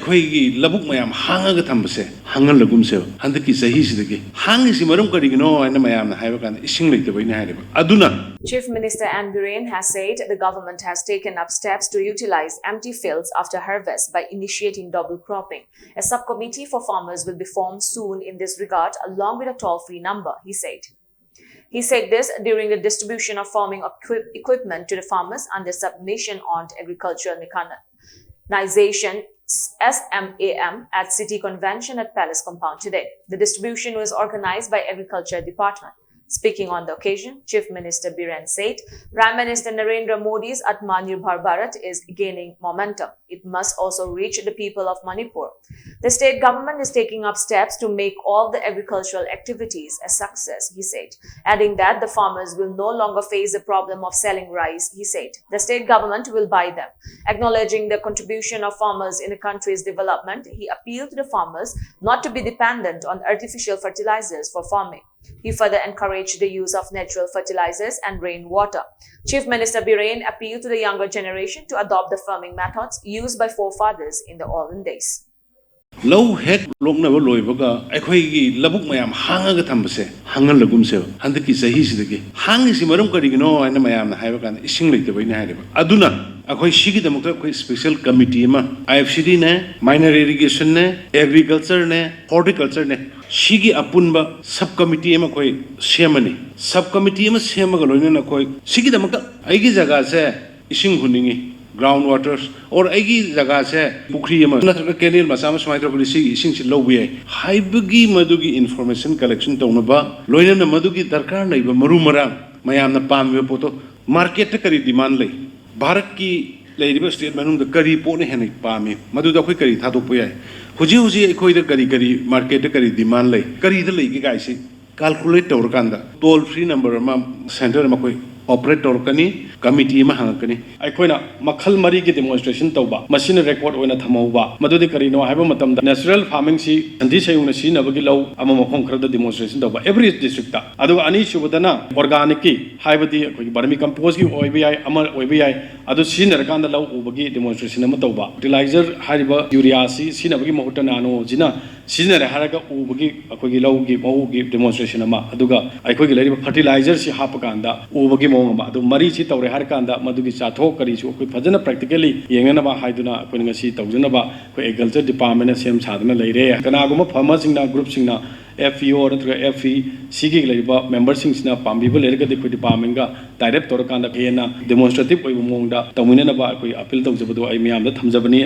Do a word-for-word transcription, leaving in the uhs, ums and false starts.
ꯑꯩꯈꯣꯏꯒꯤ ꯂꯧꯕꯨꯛ ꯃꯌꯥꯝ ꯍꯥꯡꯉꯒ ꯊꯝꯕꯁꯦ ꯍꯥꯡꯍꯜꯂꯒꯨꯝꯁꯦꯕ꯫ ꯍꯟꯗꯛꯀꯤ ꯆꯍꯤꯁꯤꯗꯒꯤ ꯍꯥꯡꯉꯤꯁꯤ ꯃꯔꯝ ꯀꯔꯤꯒꯤꯅꯣ ꯍꯥꯏꯅ ꯃꯌꯥꯝꯅ ꯍꯥꯏꯕ ꯀꯥꯟꯗ ꯏꯁꯤꯡ ꯂꯩꯇꯕꯩꯅꯦ ꯍꯥꯏꯔꯦꯕ꯫ ꯑꯗꯨꯅ Chief Minister N. Biren has said the government has taken up steps to utilize empty fields after harvest by initiating double cropping. A subcommittee for farmers will be formed soon in this regard, along with a toll-free number, he said. He said this during the distribution of farming equip- equipment to the farmers under submission on agricultural mechanization, S M A M, at City Convention at Palace Compound today. The distribution was organized by Agriculture Department. Speaking on the occasion, Chief Minister Biren said Prime Minister Narendra Modi's Atmanirbhar Bharat is gaining momentum. It must also reach the people of Manipur. The state government is taking up steps to make all the agricultural activities a success, he said, adding that the farmers will no longer face the problem of selling rice, he said. The state government will buy them. Acknowledging the contribution of farmers in the country's development, he appealed to the farmers not to be dependent on artificial fertilizers for farming. He further encouraged the use of natural fertilizers and rainwater. Chief Minister Biren appealed to the younger generation to adopt the farming methods used by forefathers in the olden days. ꯂꯧ ꯍꯦꯛ ꯂꯣꯛꯅꯕ ꯂꯣꯏꯕꯒ ꯑꯩꯈꯣꯏꯒꯤ ꯂꯧꯕꯨꯛ ꯃꯌꯥꯝ ꯍꯥꯡꯉꯒ ꯊꯝꯕꯁꯦ ꯍꯥꯡꯍꯜꯂꯒꯨꯝꯁꯦꯕ꯫ ꯍꯟꯗꯛꯀꯤ ꯆꯍꯤꯁꯤꯗꯒꯤ ꯍꯥꯡꯉꯤꯁꯤ ꯃꯔꯝ ꯀꯔꯤꯒꯤꯅꯣ ꯍꯥꯏꯅ ꯃꯌꯥꯝꯅ ꯍꯥꯏꯕ ꯀꯥꯟꯗ ꯏꯁꯤꯡ ꯂꯩꯇꯕꯩꯅꯦ ꯍꯥꯏꯔꯦꯕ꯫ ꯑꯗꯨꯅ ꯑꯩꯈꯣꯏ ꯁꯤꯒꯤꯗꯃꯛꯇ ꯑꯩꯈꯣꯏ special committee ꯑꯃ, I F C D ꯅꯦ, minor irrigation ꯅꯦ, agriculture ꯅꯦ, horticulture ꯅꯦ, ꯁꯤꯒꯤ ꯑꯄꯨꯟꯕ subcommittee ꯑꯃ ꯑꯩꯈꯣꯏ ꯁꯦꯝꯃꯅꯤ꯫ Subcommittee ꯑꯃ ꯁꯦꯝꯃꯒ ꯂꯣꯏꯅꯅ ꯑꯩꯈꯣꯏ ꯁꯤꯒꯤꯗꯃꯛꯇ ꯑꯩꯒꯤ ꯖꯒꯥꯁꯦ ꯏꯁꯤꯡ ꯍꯨꯟꯅꯤꯡꯉꯤ, ground waters, or ꯑꯩꯒꯤ ꯖꯒꯥꯁꯦ ꯄꯨꯈ꯭ꯔꯤ ꯑꯃ ꯅꯠꯇ꯭ꯔꯒ canal ꯃꯆꯥ ꯑꯃ ꯁꯨꯃꯥꯏꯅ ꯇꯧꯔꯒꯗꯤ ꯁꯤꯒꯤ ꯏꯁꯤꯡꯁꯤ ꯂꯧꯕ ꯌꯥꯏ ꯍꯥꯏꯕꯒꯤ ꯃꯗꯨꯒꯤ information collection ꯇꯧꯅꯕ, ꯂꯣꯏꯅꯅ ꯃꯗꯨꯒꯤ ꯗꯔꯀꯥꯔ ꯂꯩꯕ ꯃꯔꯨ ꯃꯔꯥꯡ, ꯃꯌꯥꯝꯅ ꯄꯥꯝꯃꯤꯕ ꯄꯣꯠꯇꯣ, market ꯇ ꯀꯔꯤ demand ꯂꯩ, ꯚꯥꯔꯠꯀꯤ ꯂꯩꯔꯤꯕ state ꯃꯅꯨꯡꯗ ꯀꯔꯤ ꯄꯣꯠꯅ ꯍꯦꯟꯅ ꯄꯥꯝꯃꯤ, ꯃꯗꯨꯗ ꯑꯩꯈꯣꯏ ꯀꯔꯤ ꯊꯥꯗꯣꯛꯄ ꯌꯥꯏ, ꯍꯧꯖꯤꯛ ꯍꯧꯖꯤꯛ ꯑꯩꯈꯣꯏꯗ ꯀꯔꯤ ꯀꯔꯤ market ꯇ ꯀꯔꯤ demand ꯂꯩ, ꯀꯔꯤꯗ ꯂꯩꯒꯦ ꯀꯥꯏꯁꯤ calculate ꯇꯧꯔꯀꯥꯟꯗ toll free number ꯑꯃ centre ꯑꯃ ꯑꯩꯈꯣꯏ ꯑꯣꯄꯔꯦꯠ ꯇꯧꯔꯛꯀꯅꯤ, ꯀꯃꯤꯇꯤ ꯑꯃ ꯍꯥꯡꯉꯛꯀꯅꯤ꯫ ꯑꯩꯈꯣꯏꯅ ꯃꯈꯜ ꯃꯔꯤꯒꯤ ꯗꯦꯃꯣꯟꯁꯇ꯭ꯔꯦꯁꯟ ꯇꯧꯕ, ꯃꯁꯤꯅ ꯔꯦꯀꯣꯔꯗ ꯑꯣꯏꯅ ꯊꯝꯍꯧꯕ꯫ ꯃꯗꯨꯗꯤ ꯀꯔꯤꯅꯣ ꯍꯥꯏꯕ ꯃꯇꯝꯗ, ꯅꯦꯆꯔꯦꯜ ꯐꯥꯔꯃꯤꯡꯁꯤ ꯁꯟꯊꯤ ꯁꯌꯨꯡꯅ ꯁꯤꯖꯤꯟꯅꯕꯒꯤ ꯂꯧ ꯑꯃ ꯃꯐꯝ ꯈꯔꯗ ꯗꯦꯃꯣꯟꯁꯇ꯭ꯔꯦꯁꯟ ꯇꯧꯕ, ꯑꯦꯚ꯭ꯔꯤ ꯗꯤꯁꯇ꯭ꯔꯤꯛꯇ꯫ ꯑꯗꯨꯒ ꯑꯅꯤꯁꯨꯕꯗꯅ ꯑꯣꯔꯒꯥꯅꯤꯛꯀꯤ, ꯍꯥꯏꯕꯗꯤ ꯑꯩꯈꯣꯏꯒꯤ ꯕꯔꯃꯤ ꯀꯝꯄꯣꯁꯀꯤ ꯑꯣꯏꯕ ꯌꯥꯏ, ꯑꯃ ꯑꯣꯏꯕ ꯌꯥꯏ, ꯑꯗꯨ ꯁꯤꯖꯤꯟꯅꯔꯀꯥꯟꯗ ꯂꯧ ꯎꯕꯒꯤ ꯗꯦꯃꯣꯟꯁꯇ꯭ꯔꯦꯁꯟ ꯑꯃ ꯇꯧꯕ꯫ ꯐꯔꯇꯤꯂꯥꯏꯖꯔ ꯍꯥꯏꯔꯤꯕ ꯌꯨꯔꯤꯌꯥꯁꯤ ꯁꯤꯖꯤꯟꯅꯕꯒꯤ ꯃꯍꯨꯠꯇ ꯅꯥꯅꯣꯁꯤꯅ ꯁꯤꯖꯤꯟꯅꯔꯦ ꯍꯥꯏꯔꯒ ꯎꯕꯒꯤ, ꯑꯩꯈꯣꯏꯒꯤ ꯂꯧꯒꯤ ꯃꯍꯨꯠꯀꯤ ꯗꯦꯃꯣꯟꯁꯇ꯭ꯔꯦꯁꯟ ꯑꯃ, ꯑꯗꯨꯒ ꯑꯩꯈꯣꯏꯒꯤ ꯂꯩꯔꯤꯕ ꯐꯔꯇꯤꯂꯥꯏꯖꯔꯁꯤ ꯍꯥꯞꯄ ꯀꯥꯟꯗ ꯎꯕꯒꯤ ꯃꯑꯣꯡ ꯑꯃ, ꯑꯗꯨ ꯃꯔꯤꯁꯤ ꯇꯧꯔꯦ ꯍꯥꯏꯔ ꯀꯥꯟꯗ ꯃꯗꯨꯒꯤ ꯆꯥꯊꯣꯛ ꯀꯔꯤꯁꯨ ꯑꯩꯈꯣꯏ ꯐꯖꯅ ꯄ꯭ꯔꯦꯛꯇꯤꯀꯦꯜꯂꯤ ꯌꯦꯡꯅꯅꯕ ꯍꯥꯏꯗꯨꯅ ꯑꯩꯈꯣꯏꯅ ꯉꯁꯤ ꯇꯧꯖꯅꯕ ꯑꯩꯈꯣꯏ ꯑꯦꯒ꯭ꯔꯤꯀꯜꯆꯔ ꯗꯤꯄꯥꯔꯠꯃꯦꯟꯅ ꯁꯦꯝ ꯁꯥꯗꯨꯅ ꯂꯩꯔꯦ꯫ ꯀꯅꯥꯒꯨꯝꯕ ꯐꯥꯔꯃꯔꯁꯤꯡꯅ, ꯒ꯭ꯔꯨꯞꯁꯤꯡꯅ, ꯑꯦꯐ ꯄꯤ ꯑꯣ ꯅꯠꯇ꯭ꯔꯒ ꯑꯦꯐ ꯄꯤ ꯁꯤꯒꯤ ꯂꯩꯔꯤꯕ ꯃꯦꯝꯕꯔꯁꯤꯡꯁꯤꯅ ꯄꯥꯝꯕꯤꯕ ꯂꯩꯔꯒꯗꯤ ꯑꯩꯈꯣꯏ ꯗꯤꯄꯥꯔꯠꯃꯦꯟꯒ ꯗꯥꯏꯔꯦꯛ ꯇꯧꯔꯀꯥꯟꯗ ꯍꯦꯟꯅ ꯗꯦꯃꯣꯟꯁꯇ꯭ꯔꯦꯇꯤꯞ ꯑꯣꯏꯕ ꯃꯑꯣꯡꯗ ꯇꯧꯃꯤꯟꯅꯅꯕ ꯑꯩꯈꯣꯏ ꯑꯄꯤꯜ ꯇꯧꯖꯕꯗꯣ ꯑꯩ ꯃꯤꯌꯥꯝꯗ ꯊꯝꯖꯕꯅꯤ꯫